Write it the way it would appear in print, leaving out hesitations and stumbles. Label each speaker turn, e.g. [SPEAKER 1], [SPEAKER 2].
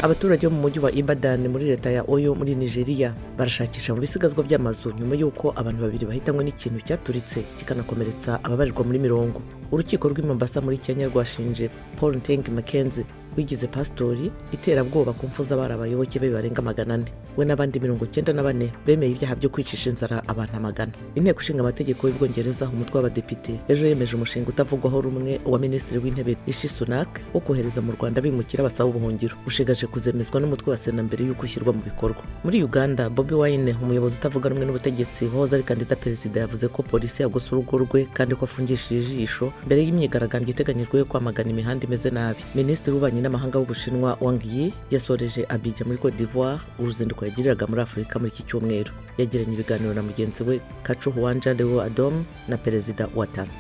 [SPEAKER 1] Abaturage bo mu mujyi wa Ibadan muri leta ya Oyo muri Nigeria barashakisha mu bisigazwa by'amazu nyuma y'uko abantu babiri bahitanywe n'ikintu cyaturitse kikanakomeretsa ababarirwa muri mirongo. Urukiko rw'i Mombasa muri Kenya rwashinje Paul Nteng Mackenzie wigize pasitori iterabwoba ku mfu z'abari abayoboke be barenga 400. We n'abandi 94 bemeye ibyaha byo kwicisha inzara abantu amagana. Inteko ishinga amategeko y'Ubwongereza, umutwe w'abadepite, ejo yemeje umushinga utavugwaho rumwe wa Minisitiri w'Intebe Rishi Sunak wo kohereza mu Rwanda abimukira basaba ubuhungiro. Ushigaje kuzemezwa n'umutwe wa Sena mbere y'uko ushyirwa mu bikorwa. Muri Uganda, Bobi Wine, umuyobozi utavuga rumwe n'ubutegetsi wahoze ari kandida perezida, yavuze ko polisi yagose urugo rwe kandi ko afungishije ijisho mbere y'imyigaragambyo iteganyijwe yo kwamagana imihanda imeze nabi. Minisitiri w'ububanyi n'amahanga w'Ubushinwa Wang Yi yasoreje Abidjan muri Cote d'Ivoire uruzinduko yagiriraga muri Afurika muri iki cyumweru. Yagiranye ibiganiro na mugenzi we Katcho Ouandja Leo Adom na Perezida Ouattara.